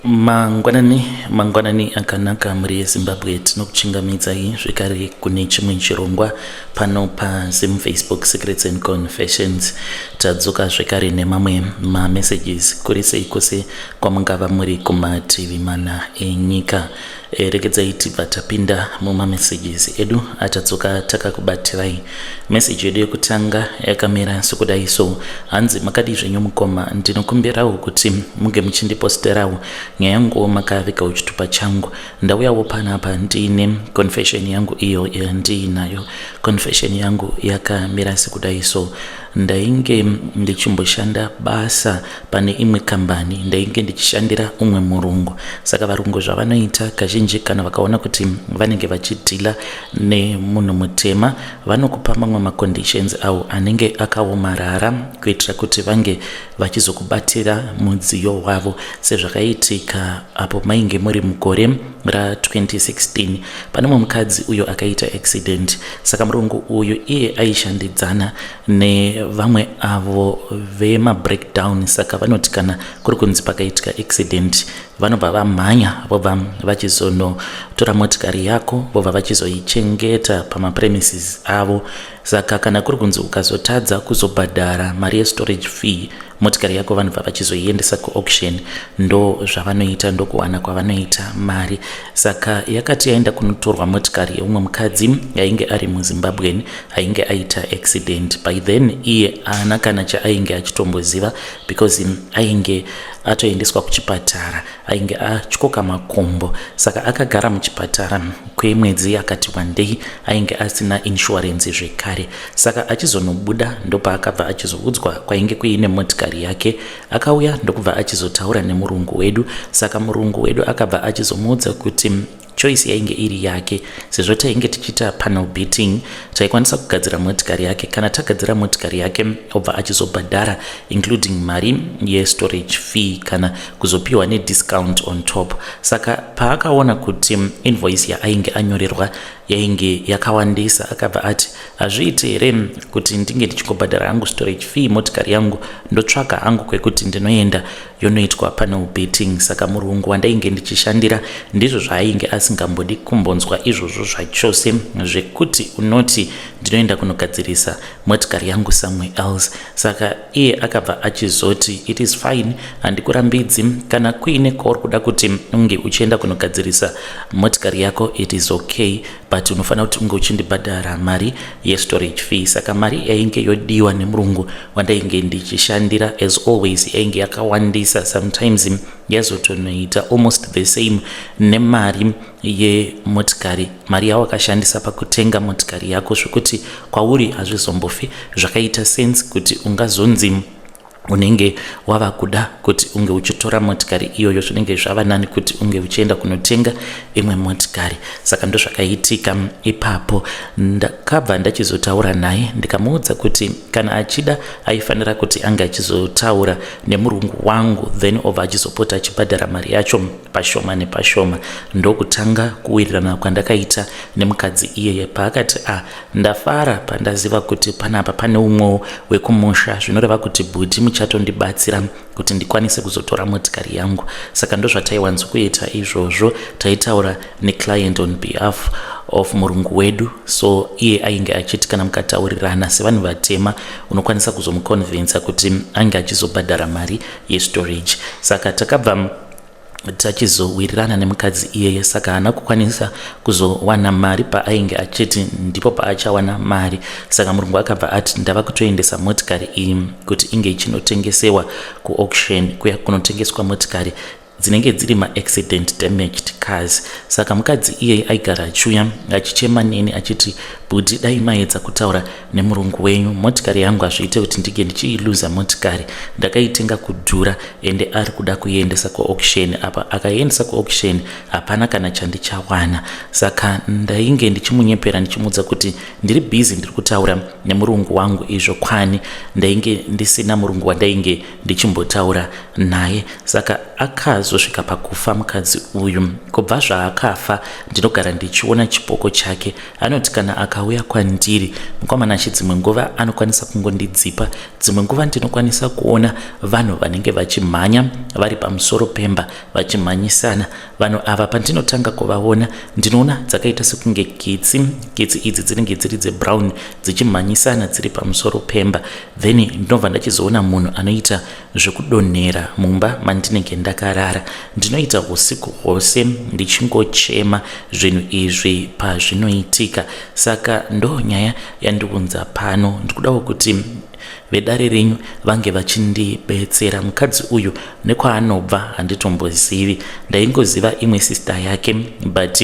Mangwanani, mangwanani akanaka mhuri yeZimbabwe, tinokuchingamidzai zvekare kune chimwe chirongwa pano paZim Facebook Secrets and Confessions. Tadzoka zvekare nemamwe mamessages kuri sei kwose kwamungava muri kumativi mana enyika. E, regedzai tibva tapinda mumamessages edu atadzoka takakubatirai. Message yedu yekutanga yakamira sokudai so: hanzi, "Makadii zvenyu mukoma? Ndinokumbirawo kuti muge muchindiposterawo nyaya yanguwo makavigawo chitupa changu. Ndauyawo panapa ndiine confession yangu iyo yandiinayo. Confession yangu yakamira sekudai so: ndainge ndichimboshanda basa pane imwe kambani. Ndainge ndichishandira umwe murungu. Saka varungu zvavanoita kazhinji, kana vakaona kuti vanenge vachidhila nemunhu mutema, vanokupa mamwe maconditions avo anenge akaomarara kuitira kuti vange vachizokubatira mudziyo wavo, sezvakaitika apo mainge muri mugore ra2016. Pane mumwe mukadzi uyo akaita accident. Saka murungu uyu iye aishandidzana nevamwe avo vemabreakdown. Saka vanoti kana kuri kunzi pakaitika accident, vanobva vamhanya, vobva vachizonotora motikari yako, vobva vachizoichengeta pamapremises avo. Saka kana kuri kunzi ukazotadza kuzobhadhara mari yestorage fee, motikari yako vanobva vachizoiendesa kuauction. Ndo zvavanoita, ndokuwana kwavanoita mari. Saka yakati yaenda kunotorwa motikari yeumwe mukadzi yainge ari muZimbabwean ainge aita accident. By then iye haana kana chaainge achitomboziva because ainge atoendeswa kuchipatara, ainge atyoka makumbo. Saka akagara muchipatara kwemwedzi yakati wandei, ainge asina insurance zvekare. Saka achizonobuda, ndopaakabva achizoudzwa kwainge kuine motikari yake. Akauya ndokubva achizotaura nemurungu wedu. Saka murungu wedu akabva achizomuudza kuti choice yainge iri yake. Sezvo tainge tichiita panel beating, taikwanisa kugadzira motikari yake. Kana tagadzira motikari yake, obva achizobhadhara including mari yestorage fee kana kuzopiwa nediscount on top. Saka paakaona kuti invoice yaainge anyorerwa yainge yakawandisa, akabva ati, 'Hazviiti here kuti ndinge ndichingobhadhara hangu storage fee, motikari yangu ndotsvaga hangu kwekuti ndinoenda yonoitwa panel beating?' Saka murungu wandainge ndichishandira ndizvo zvaainge asingambodi kumbonzwa izvozvo zvachose, zvekuti unoti ndinoenda kunogadzirisa motikari yangu somewhere else. Saka iye akabva achizoti, 'It is fine, handikurambidzi. Kana kuine kwauri kuda kuti unge uchienda kunogadzirisa motikari yako, it is okay, but unofanira kuti unge uchindibhadhara mari yestorage fee.' Saka mari yainge yodiwa nemurungu wandainge ndichishandira, as always, yainge yakawandisa. Sometimes yazotonoita almost the same nemari yemotikari, mari yawakashandisa pakutenga motikari yako, zvokuti kwauri hazvizombofi zvakaita sense kuti ungazonzi unenge wava kuda kuti unge uchitora motikari iyoyo. Zvinenge zvava nani kuti unge uchienda kunotenga imwe motikari. Saka ndozvakaitika ipapo. Ndakabva ndachizotaura naye, ndikamuudza kuti kana achida, aifanira kuti ange achizotaura nemurungu wangu, then obva achizopota achibhadhara mari yacho pashoma nepashoma. Ndokutanga kuwirirana kwandakaita nemukadzi iyeye, paakati, "A ah, ndafara pandaziva kuti panapa pane umwewo wekumusha. Zvinoreva kuti bhuti muchatondibatsira kuti ndikwanise kuzotora motikari yangu." Saka ndozvataiwanzokuita izvozvo. Taitaura neclient on behalf of murungu wedu. So iye ainge achiti kana mukataurirana sevanhu vatema, unokwanisa kuzomuconvinsa kuti ange achizobhadhara mari yestorage. Saka takabva tachizowirirana nemukadzi iyeye. Saka haana kukwanisa kuzowana mari paainge achiti ndipo paachawana mari. Saka murungu akabva ati, 'Ndava kutoendesa motikari iyi kuti inge ichinotengesewa kuauction, kuya kunotengeswa motikari dzinenge dziri maaccident damaged cars.' Saka mukadzi iyeye aigara achiuya achichema neni achiti, 'Bhudhi, dai maedza kutaura nemurungu wenyu. Motikari yangu hazviite kuti ndinge ndichiiluza. Motikari ndakaitenga kudhura, ende ari kuda kuiendesa kuauction. Apa akaiendesa kuauction, hapana kana chandichawana.' Saka ndainge ndichimunyepera, ndichimuudza kuti ndiri busy, ndiri kutaura nemurungu wangu, izvo kwani ndainge ndisina murungu wandainge ndichimbotaura naye. Saka akazotaura nemukadzi iyeye. Akazosvika pakufa mukadzi uyu. Kubva zvaakafa ndinogara ndichiona chipoko chake. Anoti kana akauya kwandiri, mukoma Nashe, dzimwe nguva anokwanisa kungondidzipa. Dzimwe nguva ndinokwanisa kuona vanhu vanenge vachimhanya vari pamusoro pemba vachimhanyisana. Vanhu ava pandinotanga kuvaona ndinoona dzakaita sekunge kitsi. Kitsi idzi dzinenge dziri dzebrown dzichimhanyisana dziri pamusoro pemba. Then ndinobva ndachizoona munhu anoita zvekudonhera mumba mandinenge ndakarara. Ndinoita usiku hwose ndichingochema zvinhu izvi pazvinoitika. Saka ndo nyaya yandiunza pano. Ndikudawo kuti vedare renyu vange vachindibetsera. Mukadzi uyu nekwaanobva handitombozivi. Ndaingoziva imwe sister yake, but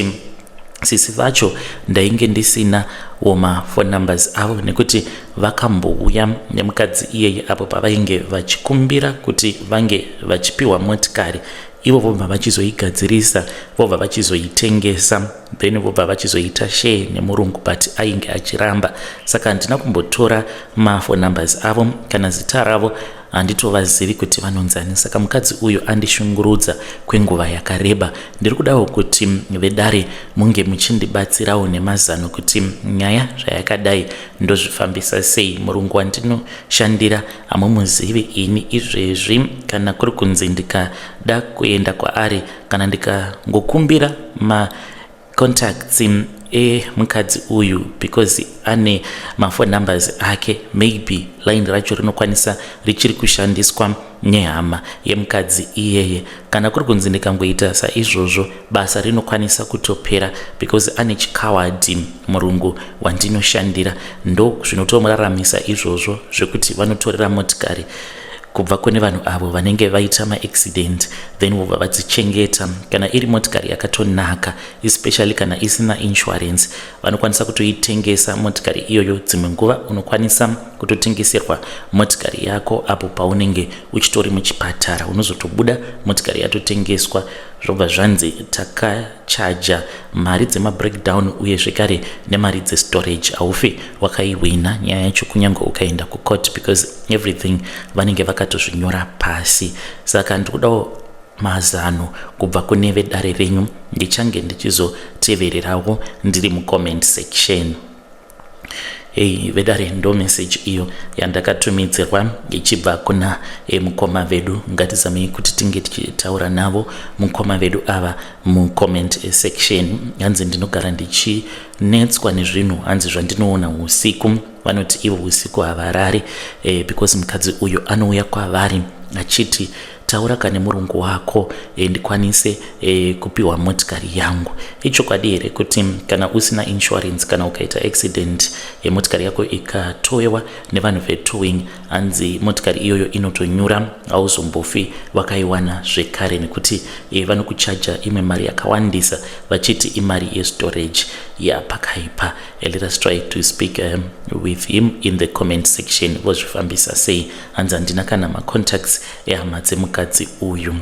sisi vacho ndainge ndisina wo maphone numbers avo, nekuti vakambouya nemukadzi iyeye apo pavainge vachikumbira kuti vange vachipiwa motikari. Ivo vobva vachizoigadzirisa, vobva vachizoitengesa, then vobva vachizoita share nemurungu, but ainge achiramba. Saka handina kumbotora maphone numbers avo kana zita ravo, handitovazivi kuti vanonzani. Saka mukadzi uyu andishungurudza kwenguva yakareba. Ndiri kudawo kuti vedare munge muchindibatsirawo nemazano kuti nyaya zvayakadai ndozvifambisa sei. Murungu wandinoshandira hamumuzivi. Ini izvezvi kana kuri kunzi ndikada kuenda kwaari kana ndikangokumbira macontacts emukadzi uyu, because ane maphone numbers ake, maybe line racho rinokwanisa richiri kushandiswa nehama yemukadzi iyeye. Kana kuri kunzi ndikangoita saizvozvo, basa rinokwanisa kutopera, because ane chikawadhi murungu wandinoshandira. Ndo zvinotomuraramisa izvozvo, zvekuti vanotorera motikari kubva kune vanhu avo vanenge vaita maaccident, then vobva vadzichengeta. Kana iri motikari yakatonaka, especially kana isina insurance, vanokwanisa kutoitengesa motikari iyoyo. Dzimwe nguva unokwanisa kutotengeserwa motikari yako apo paunenge uchitori muchipatara. Unozotobuda motikari yatotengeswa, zvobva zvanzi takachaja mari dzemabreakdown uye zvekare nemari dzestorage. Haufi wakaiwina nyaya yacho kunyange ukaenda kucourt, because everything vanenge vakatozvinyora pasi. Saka ndikudawo mazano kubva kune vedare renyu. Ndichange ndichizotevererawo ndiri mucomment section. Hei vedare, ndo message iyo yandakatumidzirwa ichibva kuna mukoma vedu. Ngatizamei kuti tinge tichitaura navo mukoma vedu ava mucomment section. Hanzi ndinogara ndichinetswa nezvinhu, hanzi zvandinoona usiku. Vanoti ivo usiku havarari because mukadzi uyu anouya kwavari achiti, "Taura kane murungu wako ndikwanise kupiwa motikari yangu." Ichokwadi here kuti kana usina insurance, kana ukaita accident, motikari yako ikatowewa nevanhu vetowing, hanzi motikari iyoyo inotonyura, hauzombofi wakaiwana zvekare, nekuti vanokuchaja imwe mari yakawandisa vachiti imari yestorage? Yapakaipa. Let us try to speak with him in the comment section. Vozvifambisa sei? Hanzi handina kana macontacts ehama dzemukadzi uyu.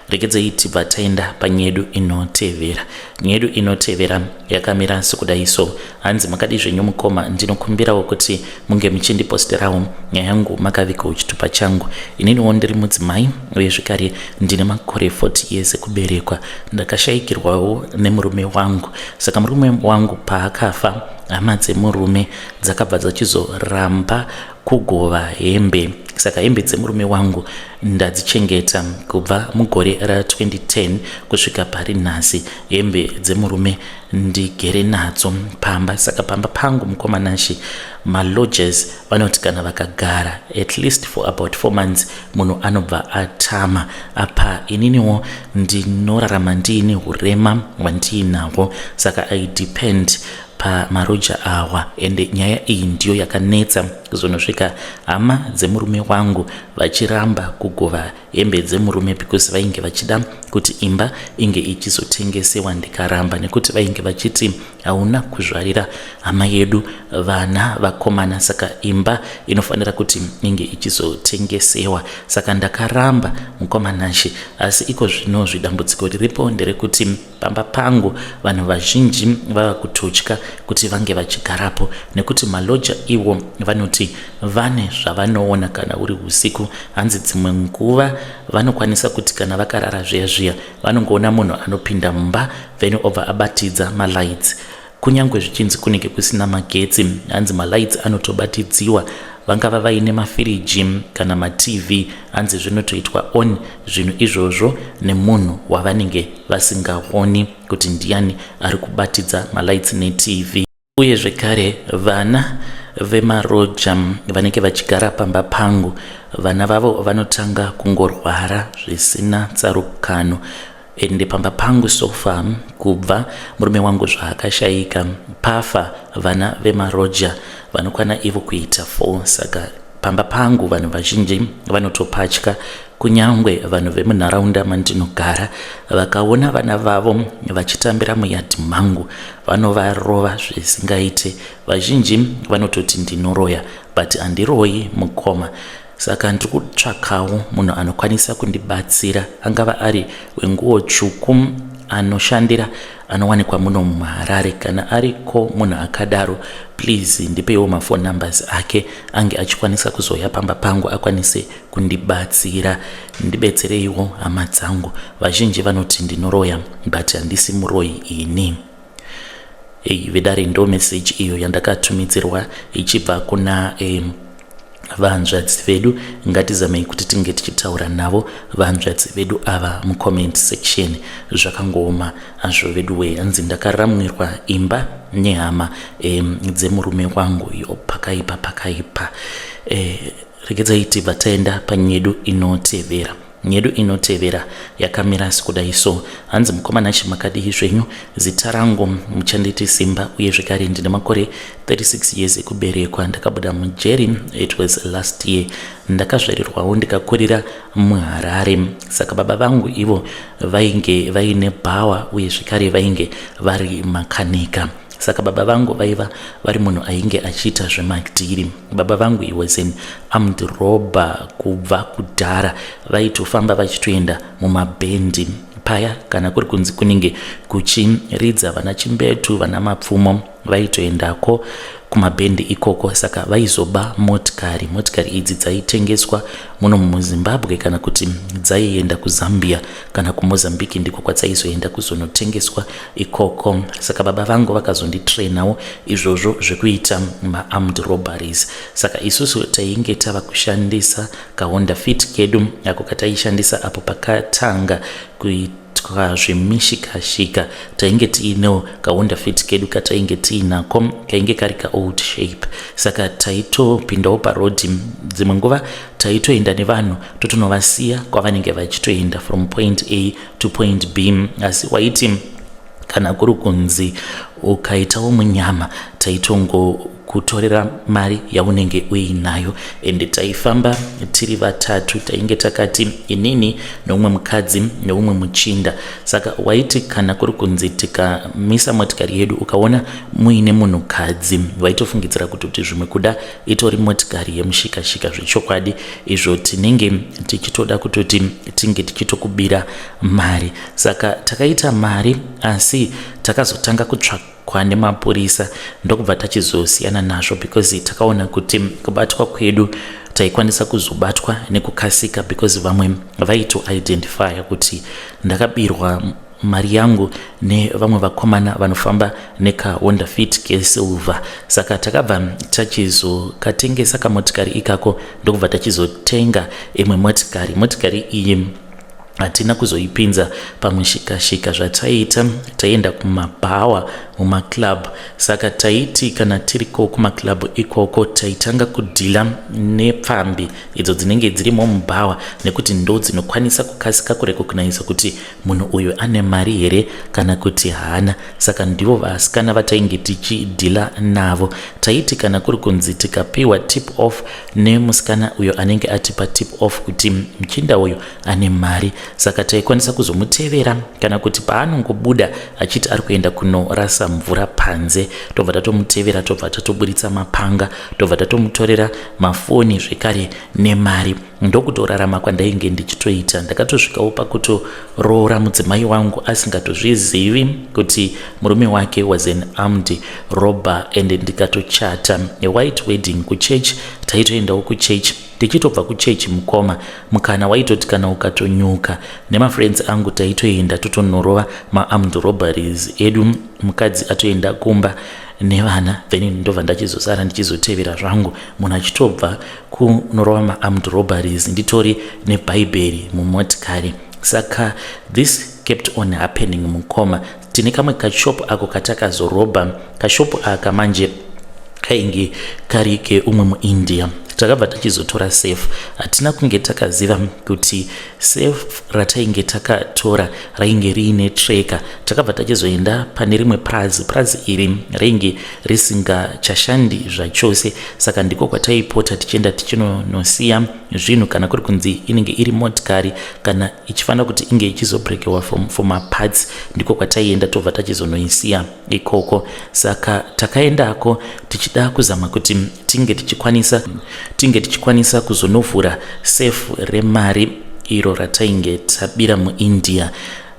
Regedzei tibva taenda panyaya yedu inotevera. Nyaya yedu inotevera yakamira sekudai so. Hanzi, "Makadi zvenyu mukoma? Ndinokumbirawo kuti munge muchindiposterawo nyaya yangu makavigawo chitupa changu. Ininiwo ndiri mudzimai uye zvekare ndine makore 40 years ekuberekwa. Ndakashayikirwawo nemurume wangu. Saka murume wangu paakafa, hama dzemurume dzakabva dzachizoramba kugova hembe. Saka hembe dzemurume wangu ndadzichengeta kubva mugore ra2010 kusvika pari nhasi. Hembe dzemurume ndigere nadzo pamba. Saka pamba pangu, mukoma Nashe, malodgers vanoti kana vakagara at least for about 4 months, munhu anobva atama. Apa ininiwo ndinorarama ndiine urema hwandiinahwo, saka I depend pamaroja awa. Ende nyaya iyi ndiyo yakanetsa kuzonosvika hama dzemurume wangu vachiramba kugova hembe dzemurume, because vainge vachida kuti imba inge ichizotengesewa. Ndikaramba nekuti vainge vachiti hauna kuzvarira hama yedu vana vakomana, saka imba inofanira kuti inge ichizotengesewa. Saka ndakaramba, mukoma Nashe. Asi iko zvino zvidambudziko riripo nderekuti pamba pangu vanhu vazhinji vava kutotya. kuti vange vachigarapo nekuti maloja iwo vanoti vane zvavanoona kana uri usiku. Hanzi dzimwe nguva vanokwanisa kuti kana vakarara zviya zviya vanongoona munhu anopinda mumba then obva abatidza malights kunyange zvichinzi kunenge kusina magetsi. Hanzi malights anotobatidziwa, vangava vaine mafiriji kana maTV, hanzi zvinotoitwa on zvinhu izvozvo nemunhu wavanenge vasingaoni kuti ndiani ari kubatidza malights neTV. Uye zvekare vana vemaroja vanenge vachigara pamba pangu, vana vavo vanotanga kungorwara zvisina tsarukano. Ende pamba pangu so far, kubva murume wangu zvaakashayika, pafa vana vemaroja vanokwana ivo kuita 4. Saka pamba pangu vanhu vazhinji vanotopatya. Kunyange vanhu vemunharaunda mandinogara vakaona vana vavo vachitambira muyadhi mangu, vanovarova zvisingaite. Vazhinji vanototi ndinoroya, but handiroyi, mukoma. Saka ndiri kutsvakawo munhu anokwanisa kundibatsira, angava ari wenguo tsvuku, anoshandira, anowanikwa muno muHarare. Kana ariko munhu akadaro, please ndipeiwo maphone numbers ake, ange achikwanisa kuzoya pamba pangu akwanise kundibatsira. Ndibetsereiwo, hama dzangu. Vazhinji vanoti ndinoroya, but handisi muroyi ini. Ei, vedare, ndo meseji iyo yandakatumidzirwa ichibva kuna vanzvadzi vedu. Ngatizamei kuti tinge tichitaura navo vanzvadzi vedu ava mucomment section. Zvakangooma azvo vedu wee. Hanzi ndakaramwirwa imba nehama dzemurume wangu. Yo, pakaipa, pakaipa. Regedzai tibva taenda panyedu inotevera. Nyedu inotevera yakamira sekudai so. Hanzi, "Mukoma Nashe, makadii zvenyu? Zita rangu muchanditi Simba, uye zvekare ndine makore 36 years ekuberekwa. Ndakabuda mujeri, it was last year. Ndakazvarirwawo ndikakurira muHarare. Saka baba vangu ivo vainge vaine bhawa, uye zvekare vainge vari makanika. Saka baba vangu vaiva vari munhu ainge achiita zvemadhiri. Baba vangu, he was an armed robber kubva kudhara. Vaitofamba vachitoenda mumabhendi paya kana kuri kunzi kunenge kuchiridza vana Chimbetu, vana Mapfumo, vaitoendako kumabhendi ikoko. Saka vaizoba motikari. Motikari idzi dzaitengeswa muno muZimbabwe kana kuti dzaienda kuZambia kana kuMozambique, ndiko kwadzaizoenda kuzonotengeswa ikoko. Saka baba vangu vakazonditrainawo izvozvo zvekuita maarmed robberies. Saka isusu tainge tava kushandisa kaHonda Fit kedu ako kataishandisa apo pakatanga kuitwa zvemishikashika. Tainge tiinewo kaHonda Fit kedu katainge tiinako, kainge kari kaold shape. Saka taitopindawo parodhi, dzimwe nguva taitoenda nevanhu totonovasiya kwavanenge vachitoenda from point A to point B. Asi waiti kana kuri kunzi ukaitawo munyama, taitongokutorera mari yaunenge uinayo. Ende taifamba tiri vatatu, tainge takati inini neumwe mukadzi neumwe muchinda. Saka waiti kana kuri kunzi tikamisa motikari yedu, ukaona muine munhukadzi, waitofungidzira kuti zvimwe kuda itori motikari yemushikashika zvechokwadi, izvo tinenge tichitoda kutoti tinge tichitokubira mari. Saka takaita mari, asi takazotanga kutsvakwa nemapurisa, ndokubva tachizosiyana nazvo because takaona kuti kubatwa kwedu taikwanisa kuzobatwa nekukasika, because vamwe vaitoidentifya kuti ndakabirwa mari yangu nevamwe vakomana vanofamba nekaHonda Fit kesilver. Saka takabva tachizokatengesa kamotikari ikako, ndokubva tachizotenga imwe motikari. Motikari iyi hatina kuzoipinza pamushikashika. Zvataiita, taienda kumabhawa, mumaclub. Saka taiti kana tiriko kumaclub ikoko, taitanga kudhila nepfambi idzo dzinenge dzirimo mubhawa, nekuti ndo dzinokwanisa kukasika kurecogniza kuti munhu uyu ane mari here kana kuti haana. Saka ndivo vasikana vatainge tichidhila navo. Taiti kana kuri kunzi tikapiwa tip off nemusikana uyo anenge atipa tip off kuti muchinda uyu ane mari, saka taikwanisa kuzomutevera kana kuti paanongobuda achiti ari kuenda kunorasa. kunowanza mvura panze. Tobva tatomutevera, tobva tatoburitsa mapanga, tobva tatomutorera mafoni zvekare nemari. Ndokutorarama kwandainge ndichitoita. Ndakatosvikawo pakutoroora mudzimai wangu asingatozvizivi kuti murume wake was an armed robber, and ndikatochata a white wedding kuchurch. Taitoendawo kuchurch. Tichitobva kuchechi, mukoma, mukana waitoti kana ukatonyuka nemafriends angu, taitoenda totonorova maarmed robberies edu. Mukadzi atoenda kumba nevana, then ndobva ndachizosara ndichizotevera zvangu munhu achitobva kunorova maarmed robberies, nditori nebhaibheri mumotikari. Saka this kept on happening, mukoma. Tine kamwe kashopu ako katakazorobha. Kashopu aka manje kainge kari keumwe muIndia. Takabva tachizotora safe. Hatina kunge takaziva kuti safe ratainge takatora rainge riine tracker. Takabva tachizoenda pane rimwe prazi. Prazi iri rainge risingachashandi zvachose, saka ndiko kwataipota tichienda tichinonosiya zvinhu, kana kuri kunzi inenge iri motikari, kana ichifanira kuti inge ichizobrekewa for maparts, ndiko kwataienda, tobva tachizonoisiya ikoko. Saka takaendako tichida kuzama kuti tinge tichikwanisa kuzonovhura safe remari iro ratainge tabira muIndia.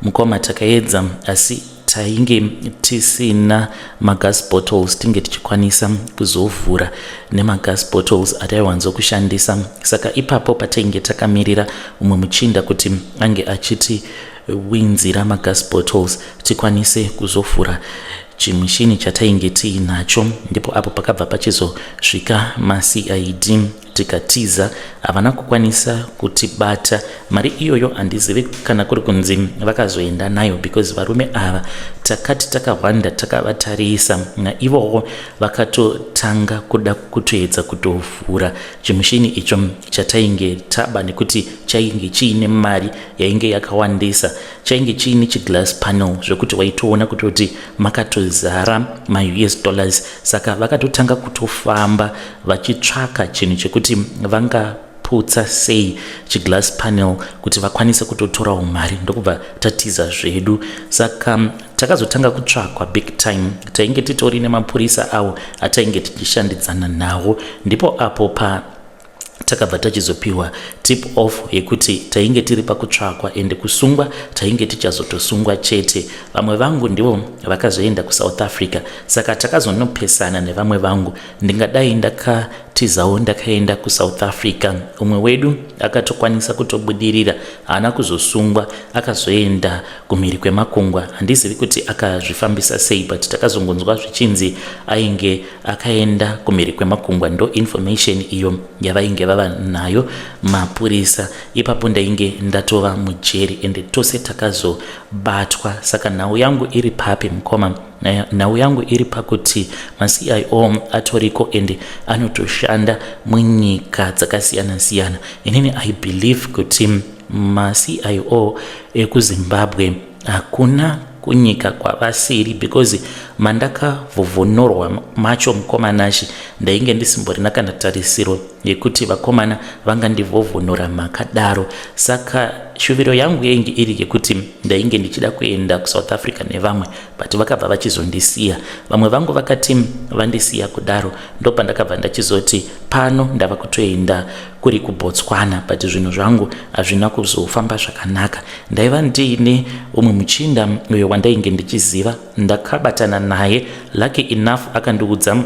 Mukoma, takaedza, asi tainge tisina magas bottles tinge tichikwanisa kuzovhura nemagas bottles ataiwanzokushandisa. Saka ipapo patainge takamirira umwe muchinda kuti ange achiti winzira magas bottles tikwanise kuzovhura chimushini chatainge tiinacho, ndipo apo pakabva pachizosvika maCID, tikatiza. Havana kukwanisa kutibata. Mari iyoyo handizivi kana kuri kunzi vakazoenda nayo, because varume ava takati takahwanda takavatarisa, naivowo vakatotanga kuda kutoedza kutovhura chimushini icho chatainge taba, nekuti chainge chiine mari yainge yakawandisa. Chainge chiine chiglass panel zvekuti waitoona kutoti makatozara maUS dollars. Saka vakatotanga kutofamba vachitsvaka chinhu chekuti vangaputsa sei chiglass panel kuti vakwanise kutotorawo mari. Ndokubva tatiza zvedu. Saka takazotanga kutsvakwa big time. Tainge titori nemapurisa avo atainge tichishandidzana nawo. Ndipo apo pa takabva tachizopiwa tip off yekuti tainge tiri pakutsvakwa, ende kusungwa tainge tichazotosungwa chete. Vamwe vangu ndivo vakazoenda kuSouth Africa, saka takazonopesana nevamwe vangu. Ndingadai ndakatizawo ndakaenda kuSouth Africa. Umwe wedu akatokwanisa kutobudirira, haana kuzosungwa, akazoenda kumhiri kwemakungwa. Handizivi kuti akazvifambisa sei, but takazongonzwa zvichinzi ainge akaenda kumhiri kwemakungwa. Ndo information iyo yavainge vava nayo mapurisa. Ipapo ndainge ndatova mujeri, ende tose takazobatwa. Saka nhau yangu iri papi, mukoma? Nhau yangu iri pakuti maCIO atoriko, ende anotoshanda munyika dzakasiyana-siyana. Inini I believe kuti maCIO ekuZimbabwe hakuna kunyika kwavasiri, because mandakavhovhonorwa macho, mukoma Nashi, ndainge ndisimborina kana tarisiro yekuti vakomana vangandivhovhonora makadaro. Saka shuviro yangu yainge iri yekuti ndainge ndichida kuenda kuSouth Africa nevamwe, but vakabva vachizondisiya. Vamwe vangu vakati vandisiya kudaro, ndopandakabva ndachizoti pano ndava kutoenda kuri kuBotswana, but zvinhu zvangu hazvina kuzofamba zvakanaka. Ndaiva ndiine umwe muchinda uyo wandainge ndichiziva, ndakabatana naye. Lucky enough akandiudza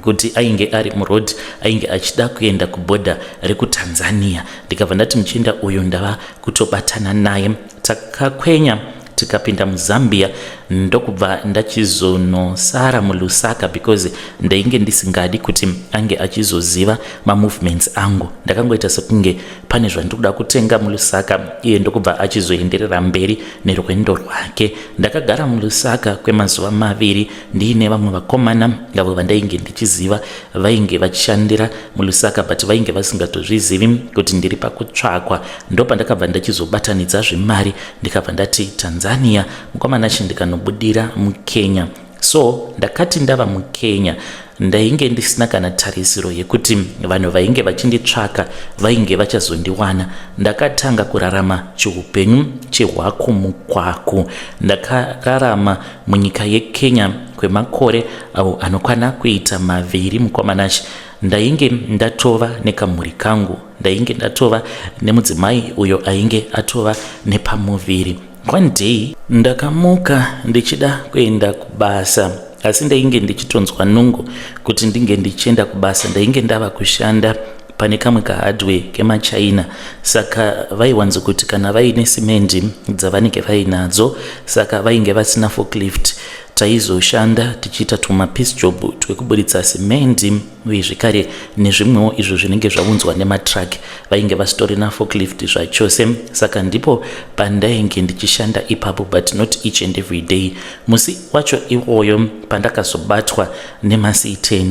kuti ainge ari muroad, ainge achida kuenda kubhodha rekuTanzania. Ndikabva ndati muchinda uyu ndava kutobatana naye. Takakwenya tikapinda muZambia, ndokubva ndachizonosara muLusaka, because ndainge ndisingadi kuti ange achizoziva mamovements angu. Ndakangoita sekunge pane zvandiri kutenga muLusaka, iye ndokubva achizoenderera mberi nerwendo rwake. Ndakagara muLusaka kwemazuva 2 ndiine vamwe vakomana avo vandainge ndichiziva vainge vachishandira muLusaka, but vainge vasingatozvizivi kuti ndiri pakutsvakwa. Ndopandakabva ndachizobatanidza zvemari, ndikabva ndati Tanzania, mukomana chi, ndikanobudira muKenya. So ndakati ndava muKenya, ndainge ndisina kana tarisiro yekuti vanhu vainge vachinditsvaka vainge vachazondiwana. Ndakatanga kurarama chiupenyu chehwaku mukwaku. Ndakararama munyika yeKenya kwemakore awo anokwana kuita maviri, mukomanashi. Ndainge ndatova nekamhuri kangu, ndainge ndatova nemudzimai uyo ainge atova nepamuviri. One day ndakamuka ndichida kuenda kubasa, asi ndainge ndichitonzwa nungo kuti ndinge ndichienda kubasa. Ndainge ndava kushanda pane kamwe kahardware kemaChina, saka vaiwanzo kuti kana vaine simendi dzavanenge vainadzo, saka vainge vasina forklift, taizoshanda tichiita tumapiece job twekuburitsa simendi uye zvekare nezvimwewo izvo zvinenge zvaunzwa nematruck. Vainge vasitorina forklift zvachose, saka ndipo pandainge ndichishanda ipapo, but not each and every day. Musi wacho iwoyo pandakazobatwa nemaC10,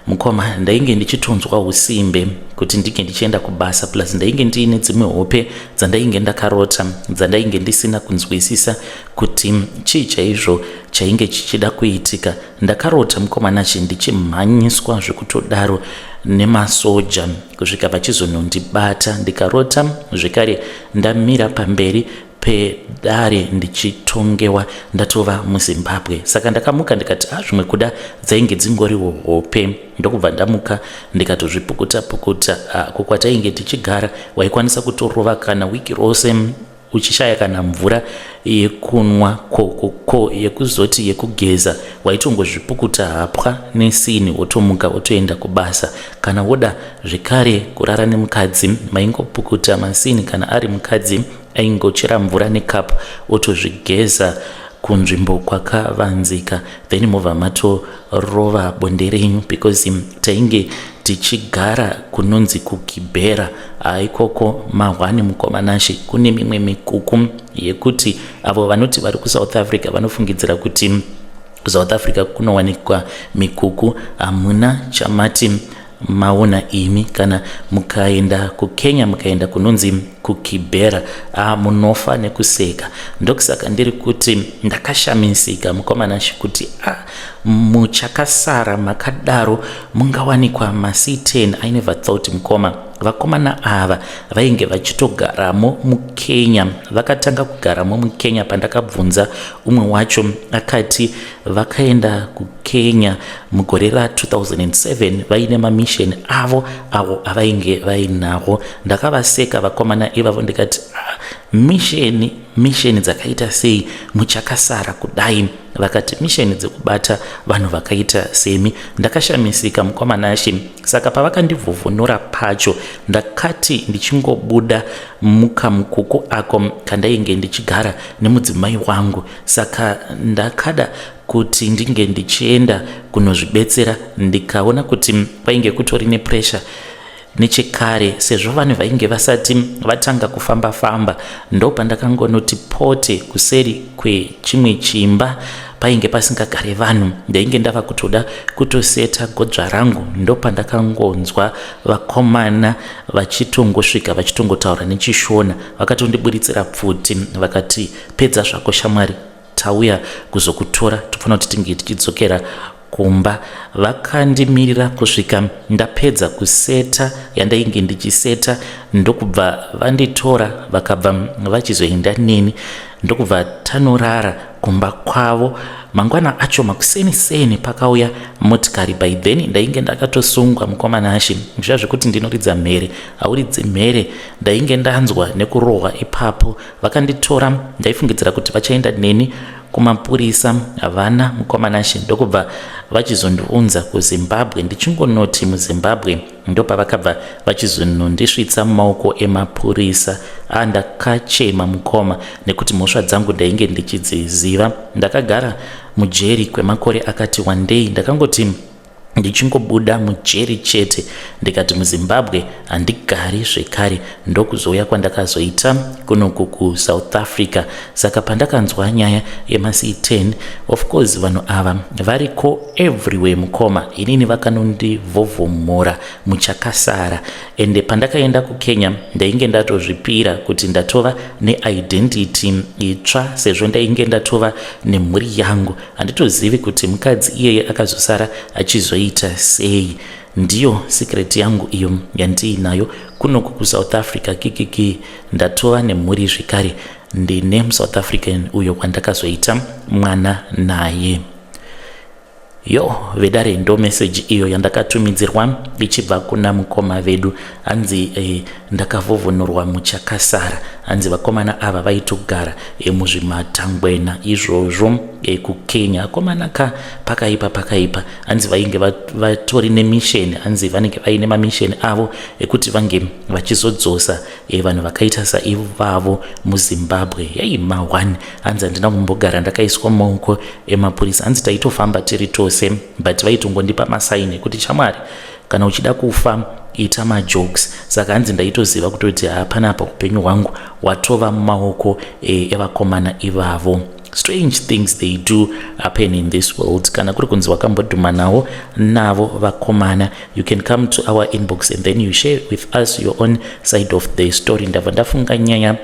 mukoma, ndainge ndichitonzwa usimbe kuti ndinge ndichienda kubasa, plus ndainge ndiine dzimwe hope dzandainge ndakarota dzandainge ndisina kunzwisisa kuti chii chaizvo chainge chichida kuitika. Ndakarota, mukomanachi, ndichimhanyiswa zvekutodaro nemasoja kusvika vachizonondibata. Ndikarota zvekare ndamira pamberi pedare ndichitongewa ndatova muZimbabwe. Saka ndakamuka ndikati, "A, ah, zvimwe kuda dzainge dzingoriwo hope." Ndokubva ndamuka ndikatozvipukuta pukuta. Ah, kukwatainge tichigara waikwanisa kutorova kana wiki rose uchishaya kana mvura yekunwa, ko yekuzoti yekugeza. Waitongozvipukuta hapwa nesini, wotomuka wotoenda kubasa. Kana woda zvekare kurara nemukadzi, maingopukuta masini. Kana ari mukadzi, aingochera mvura nekapu otozvigeza kunzvimbo kwakavanzika, then mobva matorova bonde renyu, because tainge tichigara kunonzi kuKibera. Haikoko mahwani, mukomanashi, kune mimwe mikuku yekuti avo vanoti vari kuSouth Africa vanofungidzira kuti kuSouth Africa kunowanikwa mikuku. Hamuna chamati maona imi. Kana mukaenda kuKenya, mukaenda kunonzi kuKibera, munofa nekuseka. Ndokusaka ndiri kuti ndakashamisika, mukomanashi, kuti a muchakasara makadaro mungawanikwa maC10. I never thought, mukoma. Vakomana ava vainge vachitogaramo muKenya, vakatanga kugaramo muKenya. Pandakabvunza umwe wacho, akati vakaenda kuKenya mugore ra2007 vaine mamission avo avo avainge vainawo. Ndakavaseka vakomana ivavo ndikati, "Ah, mission, mission dzakaita sei muchakasara kudai?" Vakati mission dzekubata vanhu vakaita semi. Ndakashamisika, mukomanashi. Saka pavakandivhuvhunura pacho, ndakati ndichingobuda mukamukuku ako kandainge ndichigara nemudzimai wangu, saka ndakada kuti ndinge ndichienda kunozvibetsera. Ndikaona kuti kwainge kutori nepressure nechekare, sezvo vanhu vainge vasati vatanga kufamba famba. Ndopandakangonoti pote kuseri kwechimwe chimba painge pasingagare vanhu. Ndainge ndava kutoda kutoseta godzva rangu, ndopandakangonzwa vakomana vachitongosvika vachitongotaura nechiShona. Vakatondiburitsira pfuti vakati, "Pedza zvako shamwari, tauya kuzokutora, tofanira kuti tinge tichidzokera kumba." Vakandimirira kusvika ndapedza kuseta yandainge ndichiseta, ndokubva vanditora, vakabva vachizoenda neni, ndokubva tanorara kumba kwavo. Mangwana acho makuseni seni pakauya motikari. By then ndainge ndakatosungwa, mukomanashi. Zviya zvekuti ndinoridza mhere, hauridzi mhere. Ndainge ndanzwa nekurohwa ipapo. Vakanditora, ndaifungidzira kuti vachaenda neni kumapurisa. Havana, mukomanashi, ndokubva vachizondiunza kuZimbabwe. Ndichingonoti muZimbabwe, ndopavakabva vachizonondisvitsa mumaoko emapurisa. Andakachema, mukoma, nekuti mhosva dzangu ndainge ndichidziziva. Ndakagara mujeri kwemakore akati wandei. Ndakangoti Ndichingobuda mujeri chete ndikati muZimbabwe handigari zvekare, ndokuzouya kwandakazoita kunoku kuSouth Africa. Saka pandakanzwa nyaya yemaC10, of course vanhu ava variko everywhere mukoma. Inini vakanondivhovhomora muchakasara, ende pandakaenda kuKenya ndainge ndatozvipira kuti ndatova neidentity itsva sezvo ndainge ndatova nemhuri yangu. Handitozivi kuti mukadzi iyeye akazosara achizoita sei. Ndiyo secret yangu iyo yandiinayo kunoku kuSouth Africa. Kikiki, ndatova nemhuri zvekare, ndine muSouth African uyo kwandakazoita mwana naye. Yo vedare, ndo meseji iyo yandakatumidzirwa ichibva kuna mukoma vedu. Hanzi ndakavhovhonyorwa muchakasara. Hanzi vakomana ava vaitogara muzvimatangwena izvozvo kuKenya. Akomana ka, pakaipa, pakaipa. Hanzi vainge vatori nemission, hanzi vanenge vaine mamission avo ekuti vange vachizodzosa vanhu vakaita saivavo muZimbabwe. Yai ma1, hanzi handina kumbogara ndakaiswa mumaoko emapurisa. Hanzi taitofamba tiri tose, but vaitongondipa masigns ekuti chamwari, kana uchida kufa ita majokes. Saka hanzi ndaitoziva kutoti hapanapa upenyu hwangu hwatova mumaoko evakomana ivavo. Strange things, they do happen in this world. Kana kuri kunzi wakambodhuma nawo navo vakomana, you can come to our inbox and then you share with us your own side of the story. Ndabva ndafunga nyaya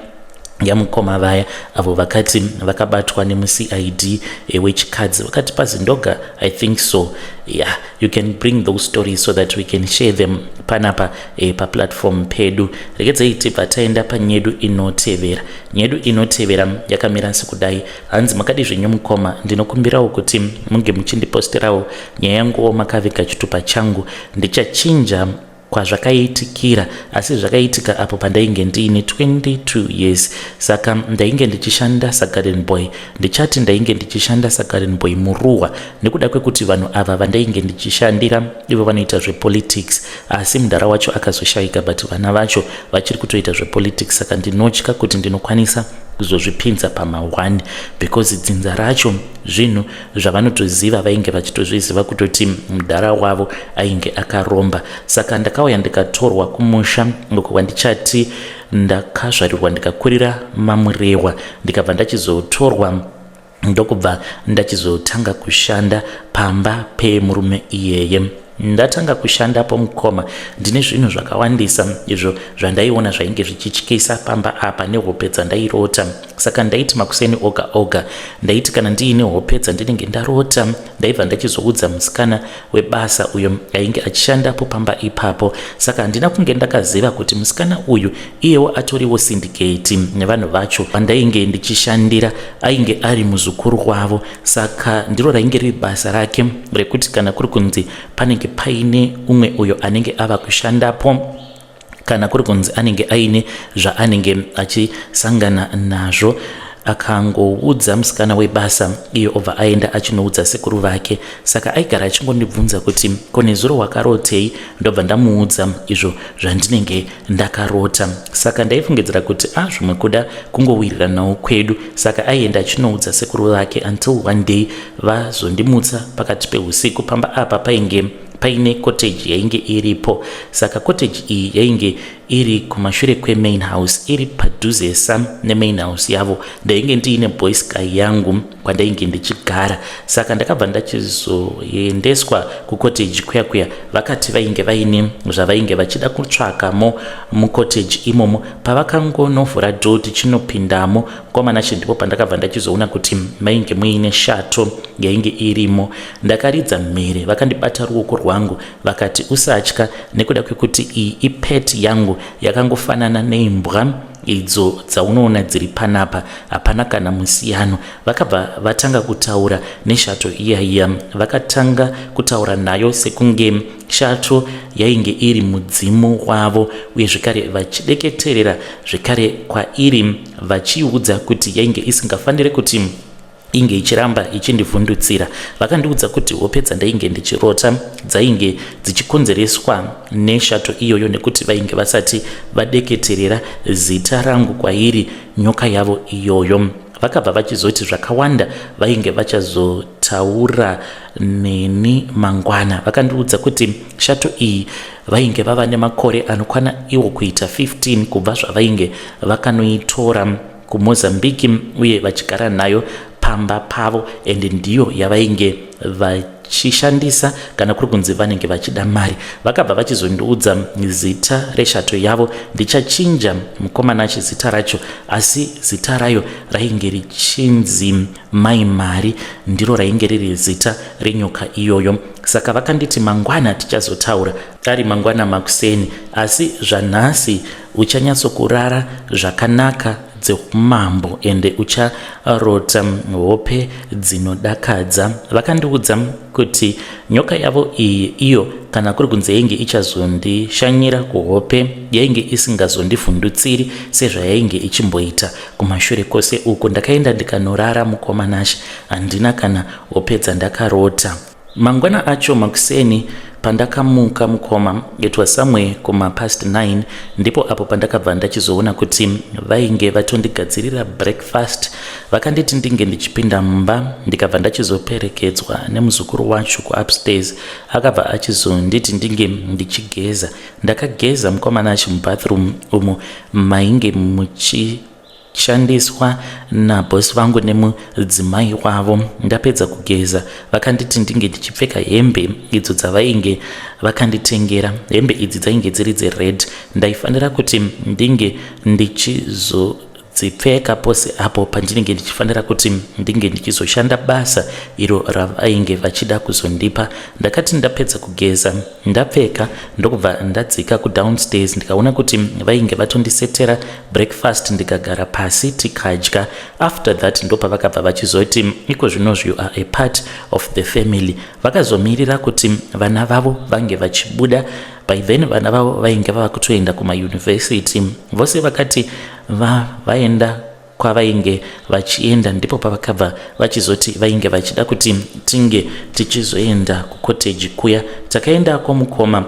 yamukoma vaya avo vakati vakabatwa nemuCID wechikadzi, vakati pazindoga, I think so. Yeah, you can bring those stories so that we can share them panapa paplatform pedu. Regedzei tibva taenda panyedu inotevera. Nyedu inotevera yakamira sekudai. Hanzi, "Makadi zvenyu mukoma? Ndinokumbirawo kuti munge muchindiposterawo nyaya yanguwo makaviga chitupa changu. Ndichachinja kwazvakaitikira, asi zvakaitika apo pandainge ndiine 22 years. Saka ndainge ndichishanda sagarden boy. Ndichati ndainge ndichishanda sagarden boy muruwa, nekuda kwekuti vanhu ava vandainge ndichishandira ivo vanoita zvepolitics, asi mudhara wacho akazoshayika, but vana vacho vachiri kutoita zvepolitics. Saka ndinotya kuti ndinokwanisa kuzozvipinza pama1, because dzinza racho zvinhu zvavanotoziva, vainge vachitozviziva kutoti mudhara wavo ainge akaromba. Saka ndakauya ndikatorwa kumusha uko kwandichati ndakazvarirwa ndikakurira maMurewa, ndikabva ndachizotorwa, ndokubva ndachizotanga kushanda pamba pemurume iyeye. Ndatanga kushandapo mukoma, ndine zvinhu zvakawandisa izvo zvandaiona zvainge zvichityisa pamba apa nehope dzandairota. Saka ndaiti makuseni oga oga, ndaiti kana ndiine hope dzandinenge ndarota, ndaibva ndachizoudza musikana webasa uyo ainge achishandapo pamba ipapo. Saka handina kunge ndakaziva kuti musikana uyu iyewo atoriwo syndicate nevanhu vacho vandainge ndichishandira. Ainge ari muzukuru wavo, saka ndiro rainge riri basa rake rekuti kana kuri kunzi panenge paine umwe uyo anenge ava kushandapo, kana kuri kunzi anenge aine zvaanenge achisangana nazvo, akangoudza musikana webasa, iye obva aenda achinoudza sekuru vake. Saka aigara achingondibvunza kuti ko nezuro wakarotei, ndobva ndamuudza izvo zvandinenge ndakarota. Saka ndaifungidzira kuti a zvimwe kuda kungowiriranawo kwedu. Saka aienda achinoudza sekuru vake until one day vazondimutsa pakati peusiku. Pamba apa painge paine cottage yainge iripo. Saka cottage iyi yainge iri kumashure kwemain house, iri padhuzesa nemain house yavo. Ndainge ndiine boysky yangu kwandainge ndichigara. Saka ndakabva ndachizoendeswa kucottage kuya kuya. Vakati vainge vaine zvavainge vachida kutsvakamo mucottage imomo. Pavakangonovhura door tichinopindamo, mukomana, ndipo pandakabva ndachizoona kuti mainge muine shato yainge irimo. Ndakaridza mhere, vakandibata ruoko rwangu vakati, 'Usatya, nekuda kwekuti iyi ipet yangu, yakangofanana neimbwa idzo dzaunoona dziri panapa, hapana kana musiyano.' Vakabva vatanga kutaura neshato iya iya. Vakatanga kutaura nayo sekunge shato yainge iri mudzimu wavo, uye zvekare vachideketerera zvekare kwairi, vachiudza kuti yainge isingafaniri kuti inge ichiramba ichindivhundutsira. Vakandiudza kuti hope dzandainge ndichirota dzainge dzichikonzereswa neshato iyoyo, nekuti vainge vasati vadeketerera zita rangu kwairi nyoka yavo iyoyo. Vakabva vachizoti zvakawanda vainge vachazotaura." vachazotaura neni mangwana. Vakandiudza kuti shato iyi vainge vava nemakore anokwana iwo kuita 15 kubva zvavainge vakanoitora kuMozambique uye vachigara nayo pamba pavo, and ndiyo yavainge vachishandisa kana kuri kunzi vanenge vachida mari. Vakabva vachizondiudza zita reshato yavo. Ndichachinja, mukomana achi, zita racho, asi zita rayo rainge richinzi Mai Mari, ndiro rainge riri zita renyoka iyoyo. Saka vakanditi mangwana tichazotaura, ari mangwana makuseni, asi zvanhasi uchanyatsokurara zvakanaka dzeumambo ende ucharota hope dzinodakadza. Vakandiudza kuti nyoka yavo iyi iyo kana kuri kunzi yainge ichazondishanyira kuhope, yainge isingazondivhundutsiri sezvayainge ichimboita kumashure kwose uku. Ndakaenda ndikanorara, mukoma Nashe, handina kana hope dzandakarota. Mangwana acho makuseni pandakamuka, mukoma, it was somewhere kuma past 9, ndipo apo pandakabva ndachizoona kuti vainge vatondigadzirira breakfast. Vakanditi ndinge ndichipinda mumba, ndikabva ndachizoperekedzwa nemuzukuru wacho kuupstairs. Akabva achizonditi ndinge ndichigeza. Ndakageza, mukoma Nashe, mubathroom umo mainge muchishandiswa nabhosi vangu nemudzimai wavo. Ndapedza kugeza, vakanditi ndinge ndichipfeka hembe idzo dzavainge vakanditengera. Hembe idzi dzainge dziri dzered. Ndaifanira kuti ndinge ndichizodzipfeka pose apo pandinenge ndichifanira kuti ndinge ndichizoshanda basa iro ravainge vachida kuzondipa. Ndakati ndapedza kugeza, ndapfeka, ndokubva ndadzika kudownstairs, ndikaona kuti vainge vatondisetera breakfast. Ndikagara pasi, tikadya. After that ndopavakabva vachizoti, "Iko zvinozvi you are a part of the family." Vakazomirira kuti vana vavo vange vachibuda. By then vana vavo vainge vava kutoenda kumayunivhesiti vose. Vakati vaenda kwavainge vachienda, ndipo pavakabva vachizoti vainge vachida kuti tinge tichizoenda kucottage kuya. Takaendako, mukoma,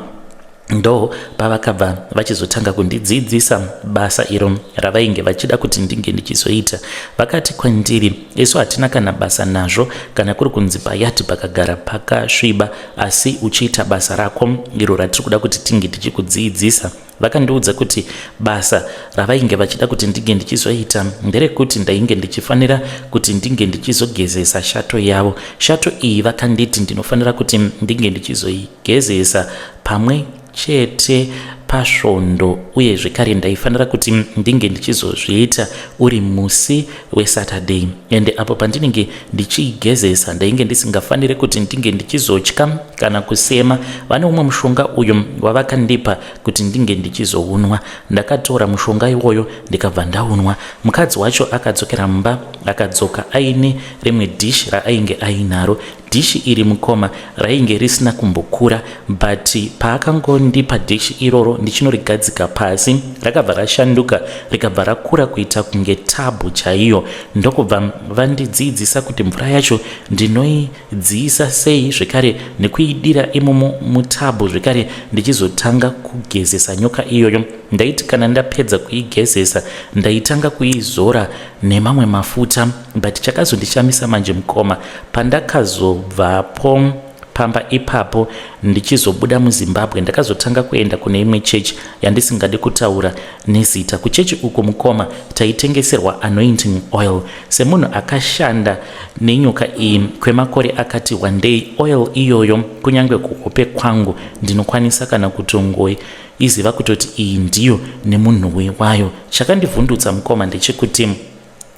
ndo pavakabva vachizotanga kundidzidzisa basa iro ravainge vachida kuti ndinge ndichizoita. Vakati kwandiri, "Isu hatina kana basa nazvo kana kuri kunzi payard pakagara pakasviba, asi uchiita basa rako iro ratiri kuda kuti tinge tichikudzidzisa." Vakandiudza kuti basa ravainge vachida kuti ndinge ndichizoita nderekuti ndainge ndichifanira kuti ndinge ndichizogezesa shato yavo. Shato iyi vakanditi ndinofanira kuti ndinge ndichizoigezesa pamwe chete pasvondo, uye zvekare ndaifanira kuti ndinge ndichizozviita uri musi weSaturday. Ende apo pandinenge ndichiigezesa, ndainge ndisingafaniri kuti ndinge ndichizotya kana kusema. Vane umwe mushonga uyu wavakandipa kuti ndinge ndichizounwa. Ndakatora mushonga iwoyo, ndikabva ndaunwa. Mukadzi wacho akadzokera mumba, akadzoka aine rimwe dhishi raainge ainaro. Dhishi iri, mukoma, rainge risina kumbokura, but paakangondipa dhishi iroro ndichinorigadzika pasi, rakabva rashanduka, rikabva rakura kuita kunge tub chaiyo. Ndokubva vandidzidzisa kuti mvura yacho ndinoidziisa sei, zvekare nekuidira imomo mutub, zvekare ndichizotanga kugezesa nyoka iyoyo. Ndaiti kana ndapedza kuigezesa, ndaitanga kuizora nemamwe mafuta. But chakazondishamisa manje, mukoma, pandakazobvapo pamba ipapo ndichizobuda muZimbabwe, ndakazotanga kuenda kune imwe chechi yandisingadi kutaura nezita. Kuchechi uku, mukoma, taitengeserwa anointing oil. Semunhu akashanda nenyoka iyi kwemakore akati wandei, oil iyoyo kunyange kuhope kwangu ndinokwanisa kana kutongoi iziva kutoti iyi ndiyo nemunhuwi wayo. Chakandivhundutsa, mukoma, ndechekuti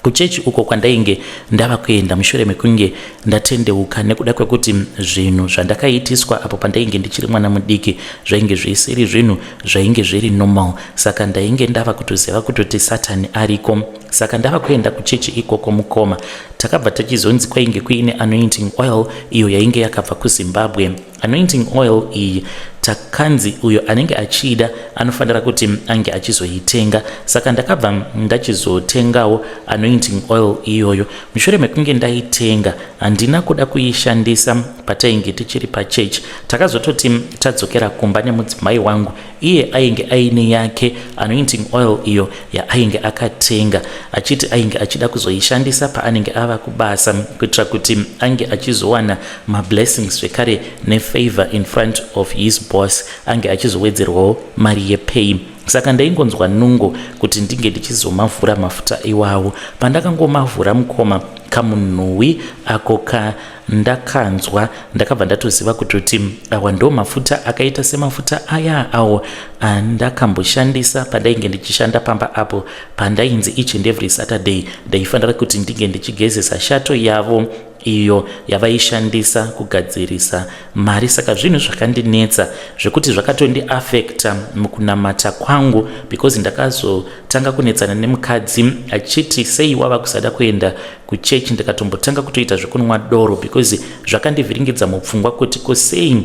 kuchechi uko kwandainge ndava kuenda mushure mekunge ndatendeuka nekuda kwekuti zvinhu zvandakaitiswa apo pandainge ndichiri mwana mudiki zvainge zvisiri zvinhu zvainge zviri normal, saka ndainge ndava kutoziva kutoti Satani ariko. Saka ndava kuenda kuchechi ikoko, mukoma, takabva tachizonzi kwainge kuine anointing oil iyo yainge yakabva kuZimbabwe. Anointing oil iyi Takanzi uyo anenge achiida anofanira kuti ange achizoitenga, saka ndakabva ndachizotengawo anointing oil iyoyo. Mushure mekunge ndaitenga, handina kuda kuishandisa patainge tichiri pachechi. Takazototi tadzokera kumba nemudzimai wangu, iye ainge aine yake anointing oil iyo yaainge akatenga, achiti ainge achida kuzoishandisa paanenge ava kubasa kuitira kuti ange achizowana mablessings zvekare nefavor in front of his boss, ange achizowedzerwawo mari yepay. Saka ndaingonzwa nungo kuti ndinge ndichizomavhura mafuta iwawo. Pandakangomavhura, mukoma, kamunhuwi ako kandakanzwa, ndakabva ndatoziva kutoti awa ndo mafuta akaita semafuta aya awo andakamboshandisa pandainge ndichishanda pamba apo, pandainzi each and every Saturday ndaifanira kuti ndinge ndichigezesa shato yavo iyo yavaishandisa kugadzirisa mari. Saka zvinhu zvakandinetsa zvekuti zvakatondiafecta mukunamata kwangu, because ndakazotanga kunetsana nemukadzi achiti, "Sei wava kusada kuenda kuchechi?" Ndikatombotanga kutoita zvekunwa doro because zvakandivhiringidza mupfungwa kuti kosei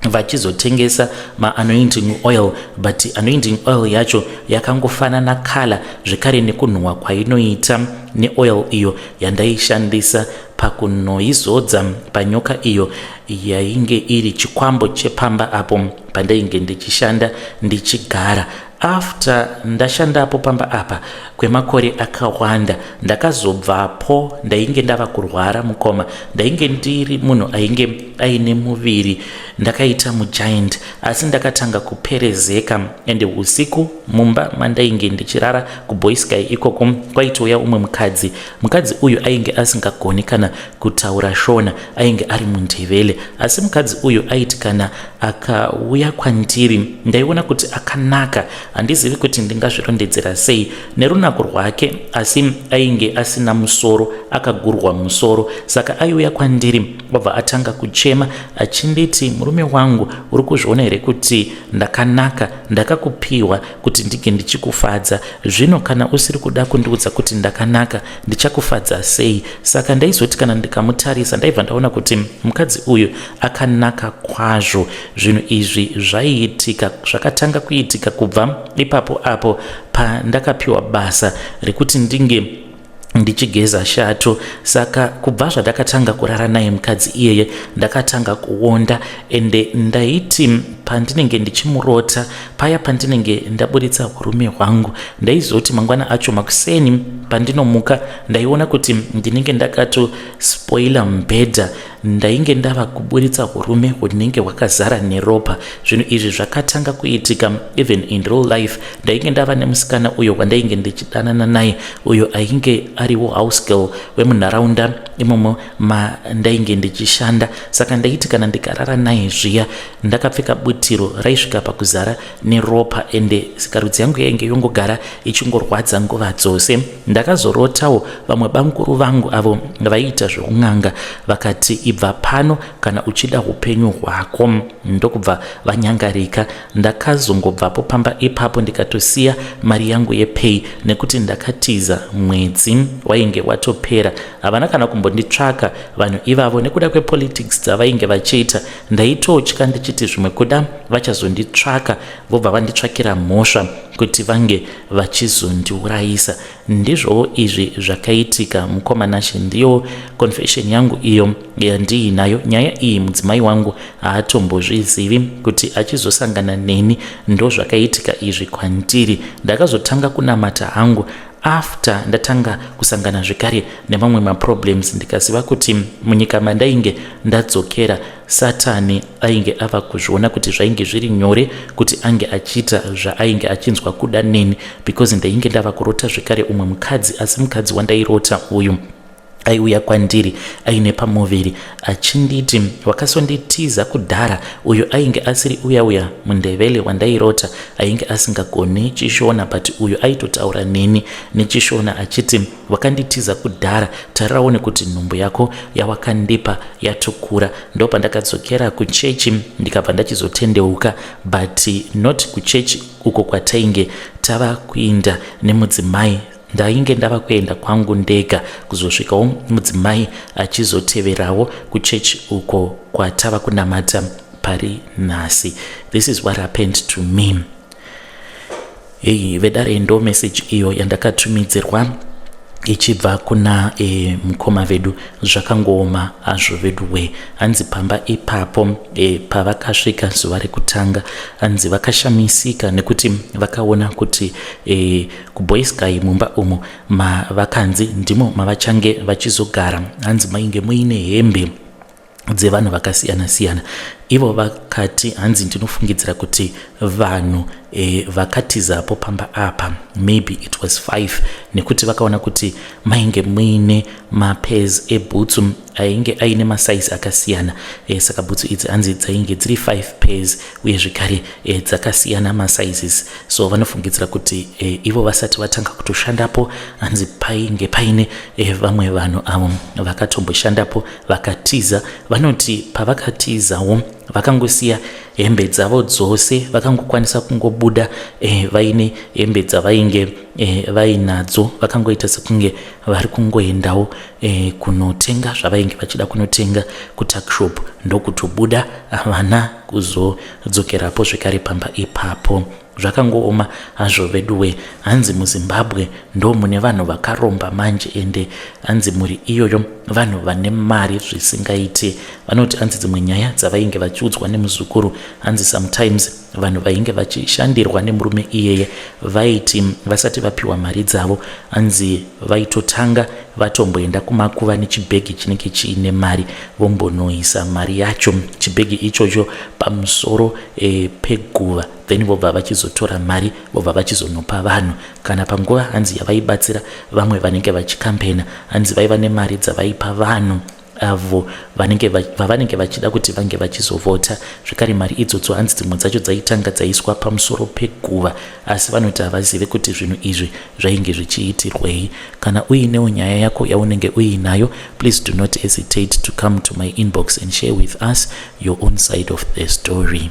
vachizotengesa maanointing oil, but anointing oil yacho yakangofanana colour zvekare nekunhuhwa kwainoita neoil iyo yandaishandisa pakunoizodza panyoka iyo yainge iri chikwambo chepamba apo pandainge ndichishanda ndichigara. After ndashandapo pamba apa kwemakore akawanda, ndakazobvapo. Ndainge ndava kurwara, mukoma. Ndainge ndiri munhu ainge aine muviri, ndakaita mugiant, asi ndakatanga kuperezeka. Ende usiku mumba mandainge ndichirara kuBoysky ikoko kwaitouya umwe mukadzi. Mukadzi uyu ainge asingagoni kana kutaura Shona, ainge ari muNdevele. Asi mukadzi uyu aiti kana akauya kwandiri, ndaiona kuti akanaka. Handizivi kuti ndingazvirondedzera sei nerunako rwake, asi ainge asina musoro, akagurwa musoro. Saka aiuya kwandiri, obva atanga kuchema achinditi, "Murume wangu, uri kuzviona here kuti ndakanaka? Ndakakupiwa kuti ndinge ndichikufadza. Zvino kana usiri kuda kundiudza kuti ndakanaka, ndichakufadza sei?" Saka ndaizoti kana ndikamutarisa, ndaibva ndaona kuti mukadzi uyu akanaka kwazvo. Zvinhu izvi zvaiitika, zvakatanga kuitika kubva ipapo apo pandakapiwa basa rekuti ndinge ndichigeza shato. Saka kubva zvandakatanga kurara naye mukadzi iyeye, ndakatanga kuonda. Ende ndaiti pandinenge ndichimurota paya, pandinenge ndaburitsa urume hwangu, ndaizoti mangwana acho makuseni pandinomuka, ndaiona kuti ndinenge ndakatospoila mubhedha. Ndainge ndava kuburitsa urume hunenge hwakazara neropa. Zvinhu izvi zvakatanga kuitika even in real life. Ndainge ndava nemusikana uyo wandainge ndichidanana naye, uyo ainge ariwo house girl wemunharaunda imomo mandainge ndichishanda. Saka ndaiti kana ndikarara naye zviya ndakapfeka butiro, raisvika pakuzara neropa, ende sikarudzi yangu yainge yongogara ichingorwadza nguva dzose. Ndakazorotawo vamwe bamukuru vangu avo vaiita zveun'anga vakati, "Ibva pano kana uchida upenyu hwako." Ndokubva vanyangarika. Ndakazongobvapo pamba ipapo, ndikatosiya mari yangu yepay nekuti ndakatiza mwedzi wainge watopera. Havana kana kumbonditsvaka vanhu ivavo nekuda kwepolitics dzavainge vachiita. Ndaitotya ndichiti zvimwe kuda vachazonditsvaka, vobva vanditsvakira mhosva kuti vange vachizondiurayisa. Ndizvowo izvi zvakaitika, mukoma Nashe. Ndiyo confession yangu iyo yandiinayo. Nyaya iyi mudzimai wangu haatombozvizivi kuti achizosangana neni ndo zvakaitika izvi kwandiri. Ndakazotanga kunamata hangu after ndatanga kusangana zvekare nemamwe maproblems, ndikaziva kuti munyika mandainge ndadzokera, Satani ainge ava kuzviona kuti zvainge zviri nyore kuti ange achiita zvaainge achinzwa kuda neni, because ndainge ndava kurota zvekare umwe mukadzi. Asi mukadzi wandairota uyu aiuya kwandiri aine pamuviri achinditi, "Wakasonditiza kudhara." Uyu ainge asiri uya uya muNdevele wandairota ainge asingagoni chiShona, but uyu aitotaura neni nechiShona achiti, "Wakanditiza kudhara, tarirawo nekuti nhumbu yako yawakandipa yatokura." Ndo pandakadzokera kuchechi, ndikabva ndachizotendeuka, but not kuchechi uko kwatainge tava kuinda nemudzimai. Ndainge ndava kuenda kwangu ndega, kuzosvikawo mudzimai achizoteverawo kuchechi uko kwatava kunamata. pari nhasi. This is what happened to me. Hei vedare, ndo message iyo yandakatumidzirwa ichibva kuna mukoma vedu. Zvakangooma hazvo vedu we. Hanzi pamba ipapo pavakasvika zuva rekutanga, hanzi vakashamisika nekuti vakaona kuti kuBoysky mumba umu mavakanzi ndimo mavachange vachizogara, hanzi mainge muine hembe dzevanhu vakasiyana siyana. Ivo vakati hanzi ndinofungidzira kuti vanhu vakatizapo pamba apa maybe it was 5, nekuti vakaona kuti mainge muine mapairs ebhutsu ainge aine masaizi akasiyana. Saka bhutsu idzi hanzi dzainge dziri 5 pairs, uye zvekare dzakasiyana masizes. So vanofungidzira kuti ivo vasati vatanga kutoshandapo, hanzi painge paine vamwe vanhu avo vakatomboshandapo vakatiza. Vanoti pavakatizawo vakangosiya hembe dzavo dzose, vakangokwanisa kungobuda vaine hembe dzavainge vainadzo. Vakangoita sekunge vari kungoendawo kunotenga zvavainge vachida kunotenga kutuckshop, ndokutobuda, havana kuzodzokerapo zvekare pamba ipapo. Zvakangooma hazvo veduwe. Hanzi muZimbabwe ndo mune vanhu vakaromba manje, ende hanzi mhuri iyoyo vanhu vane mari zvisingaiti. Vanoti hanzi dzimwe nyaya dzavainge vachiudzwa nemuzukuru, hanzi sometimes vanhu vainge vachishandirwa nemurume iyeye vaiti vasati vapiwa mari dzavo, hanzi vaitotanga vatomboenda kumakuva nechibhegi chinenge chiine mari, vombonoisa mari yacho, chibhegi ichocho, pamusoro peguva, then vobva vachizotora mari, vobva vachizonopa vanhu. Kana panguva hanzi yavaibatsira vamwe vanenge vachikampena, hanzi vaiva nemari dzavaipa vanhu avo vavanenge vachida kuti vange vachizovhota. Zvekare mari idzodzo hanzi dzimwe dzacho dzaitanga dzaiswa pamusoro peguva, asi vanoti havazive kuti zvinhu izvi zvainge zvichiitirwei. Kana uinewo nyaya yako yaunenge uinayo, please do not hesitate to come to my inbox and share with us your own side of the story.